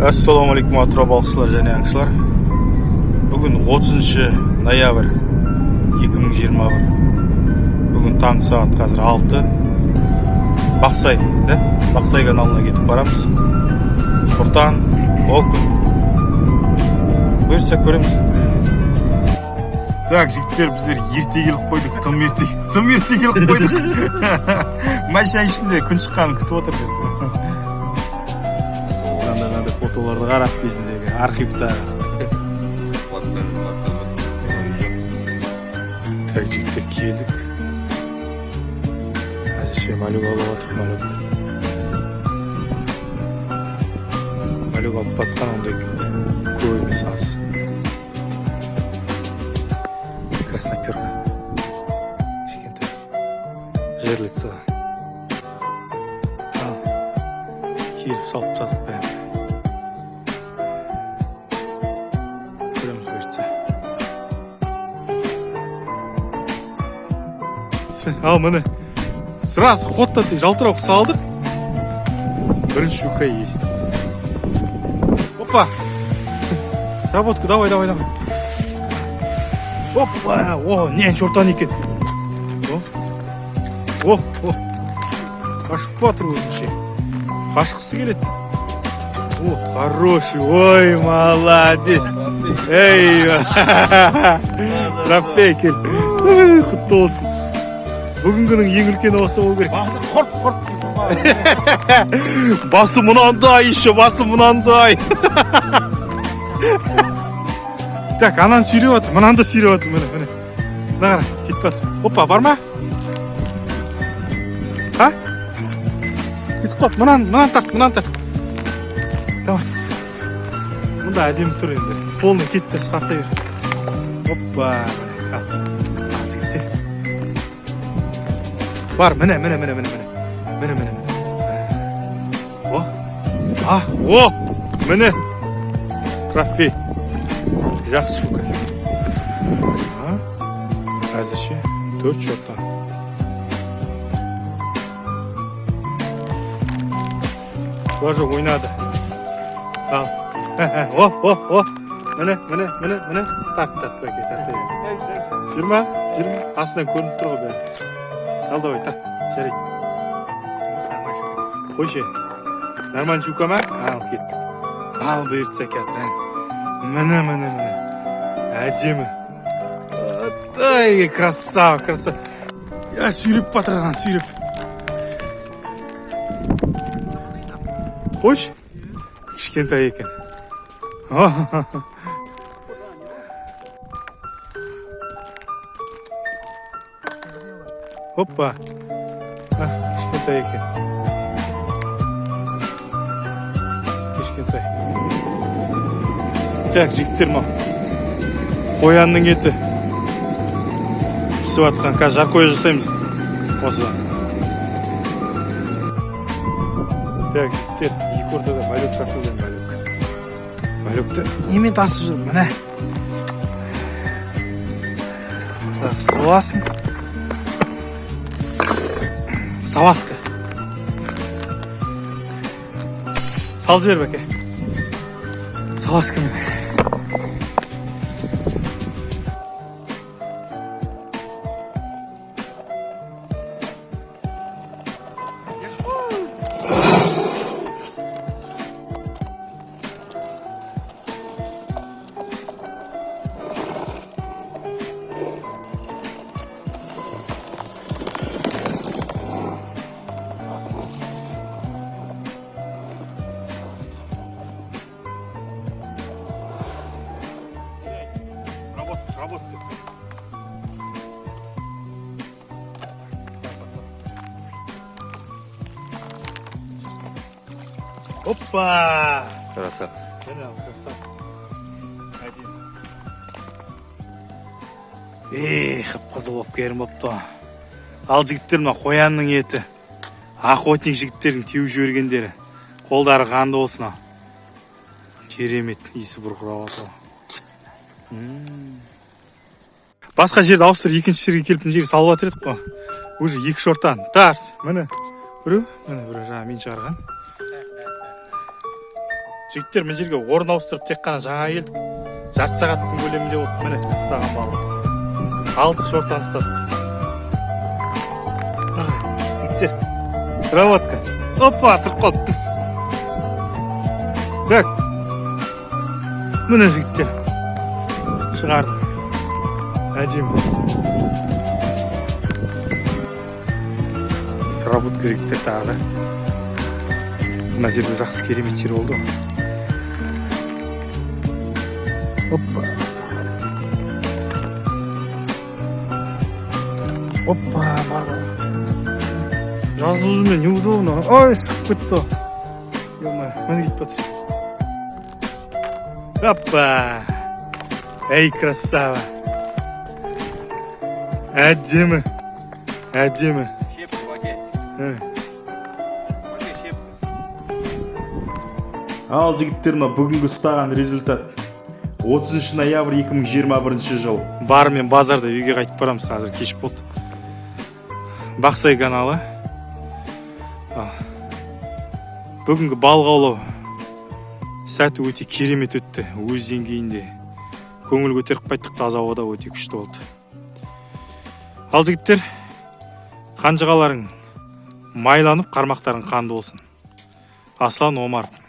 Ассалаумағалейкум, Атырау балықшылар және аңшылар! Бүгін 30 ноябрь 2021. Бүгін таңғы сағат қазір 6. Бақсай, да? Бақсай каналына кетіп барамыз. Шортан, окунь. Бұйырса, көреміз. Так, жігіттер, біздер ерте келіп қойдық, тым ерте, тым ерте келіп қойдық. Машина ішінде күн шыққанын күтіп отыр енді. Мынандай мынандай фотоларды қарап, кезіндегі архивтағы. Басқа жоқ. Так, жігіттер, келдік. Әзірше малек алып жатыр, малек. Малек алып батқан ондай көп емес, аз. Красноперка. Кішкентай. Жерлица. Ал, келіп салып тастадық бәрін. Көреміз, бұйыртса. Ал, міне. Сразу ходтан тек жалтырауық салдық. Бірінші щука есть. Опа! Сработка, давай, давай, давай. Опа! О, не, шортан екен. О, о, о. Қашып жатыр өзінше. Қашқысы келеді. О, хороший, ой, молодец. Ей, трофей, кел. Ой, құтты болсын. Бүгінгінің ең үлкені осы болу керек. Басы құрт құрт. Басы мынандай еще, басы мынандай. Так, ананы сүйреп жатыр, мынаны да сүйреп жатыр, міне, міне. Мына қара, кетіп жатыр. Опа, бар ма? А? Кетіп қалды, мынаны, мынаны тарт, мынаны тарт. Давай. Мұнда әдемі тұр енді. Полный кетті, тарта бер. Опа, міне. Ал, ал, жігіттер. Бар, міне, міне, міне, міне, міне. Міне, міне, міне. О, а, о, міне. Трофей. Жақсы щука. А, әзірше төрт шортан. Флажок ойнады. Ал. О, о, о. Міне, міне, міне, міне. Тарт, тарт, бәке, тарт. Жүрме, жүрме. Астынан көрініп тұр ғой бәрі. Ал, давай, тарт. Жарайды. Қойшы. Нормально щука ма? Ал, кеттік. Ал, бұйыртса, келатыр. Ә. Міне, міне, міне. Әдемі. Ай, красава, красава. Я сүйреп батыр ананы, сүйреп. Қойшы. Кішкентай екен. Опа. А, кішкентай екен. Кішкентай. Так, жігіттер, мынау. Қоянның еті. Пісіп жатқан. Қазір жаркое жасаймыз. Осыдан. Так, жігіттер, екі ортада малек тасып жүр, малек. Малекті немен тасып жүр? Міне. Так, саласың. Саласка. Салып жібер, бәке. Саласкамен. Работа, сработка. Опа! Красава. Міне, красава. Әдемі. Ей, қып-қызыл болып керім болыпты. Ал, жігіттер, мына қоянның еті. Охотник жігіттердің теуіп жібергендері. Қолдары қанды болсын, ал. Керемет, иісі бұрқырап жатыр. Басқа жерді ауыстырып, екінші жерге келіп, мына жерге салып жатыр едік қой. Уже екі шортан. Тарс. Міне. Біреу, міне біреу жаңа мен шығарған. Жігіттер, мына жерге орын ауыстырып, тек қана жаңа келдік. Жарты сағаттың көлемінде болды. Міне, ұстаған балығымыз. Алты шортан ұстадық. Ағай, жігіттер, проводка. Опа, тұрып қалды дұрыс. Так, міне, жігіттер, шығардық. Әдемі сработка, жігіттер. Тағы да мына жерде жақсы, керемет жер болды ғой. Опа, опа, бар, бар. Жазуымен неудобно. Ой, шығып кетті ғой. Ё-моё, міне, кетіп жатыр. Опа, ей, красава! Әдемі, әдемі. Щепка, баке. Міне. Баке, щепка. Ал, жігіттер, мына бүгінгі ұстаған результат. 30 ноябрь 2021 жыл. Бармен базарда үйге қайтып барамыз, қазір кеш болды. Бақсай каналы. Ал, бүгінгі балық аулау сәті өте керемет өтті. Өз деңгейінде көңіл көтеріп қайттық. Таза ауада өте күшті болды. Ал, жігіттер, қанжығаларың майланып, қармақтарың қанды болсын. Аслан Омаров.